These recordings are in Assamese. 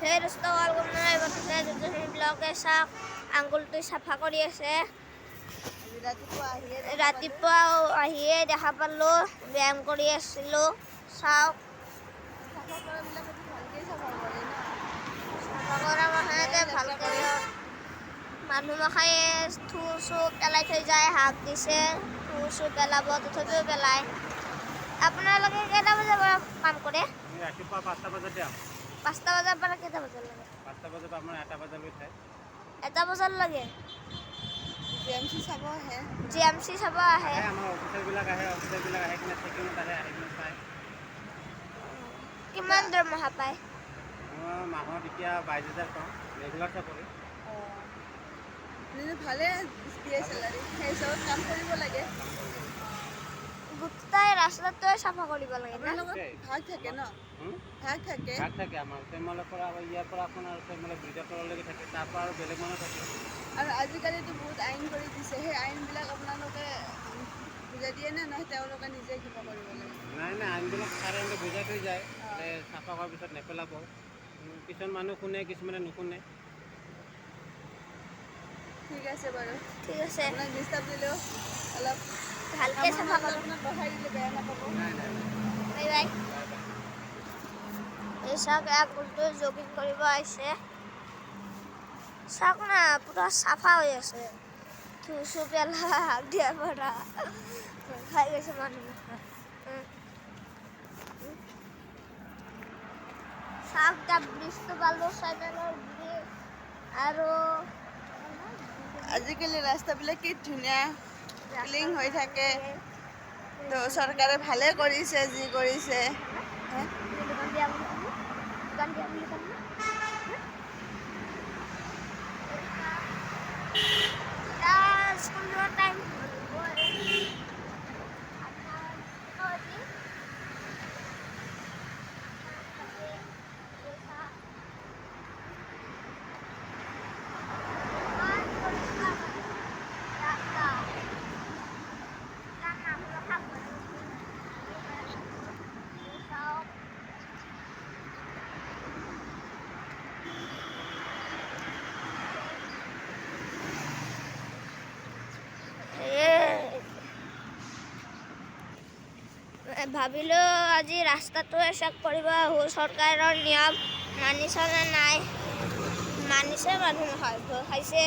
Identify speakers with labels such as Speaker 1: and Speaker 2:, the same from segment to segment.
Speaker 1: সেই দোস্ত, welcome ব্লগে। চাওক, আংকুলটো চাফা কৰি আছে।
Speaker 2: আজি ৰাতিপুৱা আহিয়ে দেখা পালোঁ।
Speaker 1: ৰাতিপুৱা আহিয়ে দেখা পালোঁ, ব্যায়াম কৰি আছিলোঁ। চাওক।
Speaker 2: চাফা কৰাবিলাকেতো ভালকেই চাফা কৰে ন?
Speaker 1: চাফা কৰা মানুহেতে ভালকে। মানুহ মখাই থু চু পেলাই থৈ যায়। হাক দিছে থু চু পেলাব, তথাপিও পেলায়। আপোনালোকে কেইটা বজাৰ পৰা কাম কৰে?
Speaker 3: আমি ৰাতিপুৱা 5টা বজাতে আহোঁ।
Speaker 1: 5টা বজাৰ পৰা কেইটা বজালৈকে?
Speaker 3: 5টা বজাৰ পৰা আপোনাৰ 1টা বজালৈ থাকে।
Speaker 1: 1টা বজালৈকে।
Speaker 2: জিএমচি চাব আহে।
Speaker 1: জিএমচি চাব আহে?
Speaker 3: আহে, আমাৰ অফিচাৰবিলাক আহে। অফিচাৰবিলাক আহি কিনে চেকিঙত আহে, আহি কিনে চায়।
Speaker 1: কিমান দৰমহা পায়?
Speaker 3: মই মাহত এতিয়া 22,000 পাওঁ, ৰেগুলাৰ চাকৰি।
Speaker 2: অঁ, ভালে দিয়ে চেলাৰী, সেই হিচাপত কাম কৰিব লাগে।
Speaker 1: গোটেই ৰাস্তাটোৱে চাফা কৰিব লাগে না?
Speaker 2: আপোনালোকৰ ভাগ থাকে ন?
Speaker 3: হুম?
Speaker 2: ভাগ থাকে।
Speaker 3: ভাগ থাকে। আমাৰ ছয়মাইলৰ পৰা, ইয়াৰ পৰা আপোনাৰ ছয়মাইলৰ ব্ৰিজৰ তললৈকে থাকে। তাৰ পৰা আৰু বেলেগ মানুহ থাকে।
Speaker 2: আৰু আজিকালিতো বহুত আইন কৰি দিছে। সেই আইনবিলাক আপোনালোকে বুজাই দিয়ে নে, নহয় তেওঁলোকে নিজে কিবা কৰিব লাগে?
Speaker 3: নাই নাই, আইনবিলাক ছাৰে এনেকৈ বুজাই থৈ যায় যে চাফা কৰাৰ পিছত নেপেলাব। কিছুমান মানুহ শুনে, কিছুমানে নুশুনে।
Speaker 2: ঠিক আছে বাৰু।
Speaker 1: ঠিক আছে।
Speaker 2: আপোনাক ডিষ্টাৰ্ব দিলেও অলপ
Speaker 1: ভালকে
Speaker 2: কামৰ
Speaker 1: চাফা
Speaker 2: মাজত
Speaker 1: কৰক।
Speaker 2: আপোনাক বহাই দিলে বেয়া নাপাব।
Speaker 3: নাই নাই।
Speaker 1: Bye bye.
Speaker 3: Bye bye.
Speaker 1: এই চাওক, আংকুলটো জগিং কৰিব আহিছে। চাওক না, পুৰা চাফা হৈ আছে। থু চু পেলা হাক দিয়াৰ পৰা খাই গৈছে মানুহ। চাওক, এতিয়া ব্ৰিজটো পালোঁ, ছয়মাইলৰ ব্ৰিজ আৰু
Speaker 2: আজিকালি ৰাস্তাবিলাক কি ধুনীয়া ক্লিন হৈ থাকে। তো চৰকাৰে ভালে কৰিছে যি কৰিছে হে?
Speaker 1: দোকান দিয়া বুলি ক'লো, দোকান দিয়া বুলি ক'লো। এতিয়া স্কুল যোৱাৰ টাইম। চাওক। ভাবিলোঁ আজি ৰাস্তাটো চেক কৰিব আহোঁ, চৰকাৰৰ নিয়ম মানিছে নে নাই। মানিছে মানুহ নহয়, ভয় খাইছে।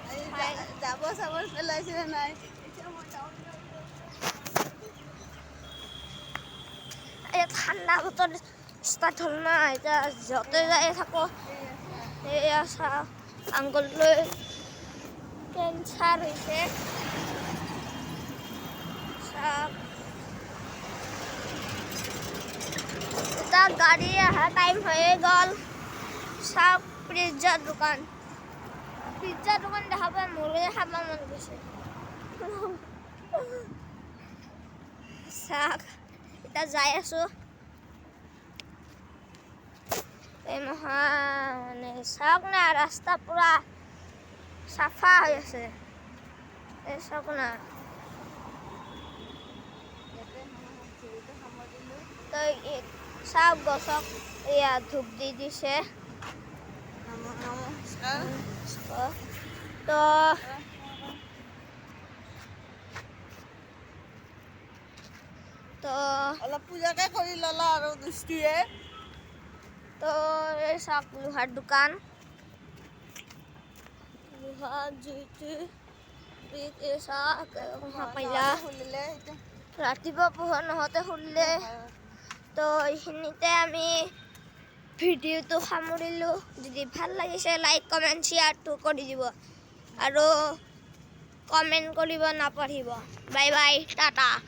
Speaker 2: আজি জাবৰ চাবৰ পেলাইছে নে নাই, এতিয়া মই যাওঁ।
Speaker 1: এই ঠাণ্ডা বতৰ ষ্টাৰ্ট হ'ল না, এতিয়া য'তে যাই থাকোঁ। এয়া চাওক, আংকুলটোৰ কেঞ্চাৰ হৈছে। চাওক, এতিয়া গাড়ী অহা টাইম হৈয়ে গ'ল। চাওক, পিজ্জাৰ দোকান। পিজ্জা দোকান দেখা পাই মোৰ খাব মন গৈছে। চাওক, এতিয়া যাই আছোঁ। এই মহা মানে চাওক না, ৰাস্তা পুৰা চাফা হৈ আছে। এই চাওক না।
Speaker 2: ইয়াতে ভিডিঅ'টো সামৰিলোঁ।
Speaker 1: তো চাওক, গছক এয়া ধূপ দি দিছে।
Speaker 2: নমস্কাৰ।
Speaker 1: তো তো
Speaker 2: অলপ পূজাকে কৰি ল'লা আৰু দৃষ্টিয়ে।
Speaker 1: তো এই চাওক, লোহাৰ দোকান, লোহাৰ জুইটো। এই চাওক, পাৰিলা।
Speaker 2: খুলিলে এতিয়া।
Speaker 1: ৰাতিপুৱা পোহৰ নহওঁতে খুলিলে। তো এইখিনিতে আমি ভিডিঅ'টো সামৰিলোঁ। যদি ভাল লাগিছে, লাইক, কমেণ্ট, শ্বেয়াৰটো কৰি দিব আৰু কমেণ্ট কৰিব নাপাহৰিব। Bye bye, tata.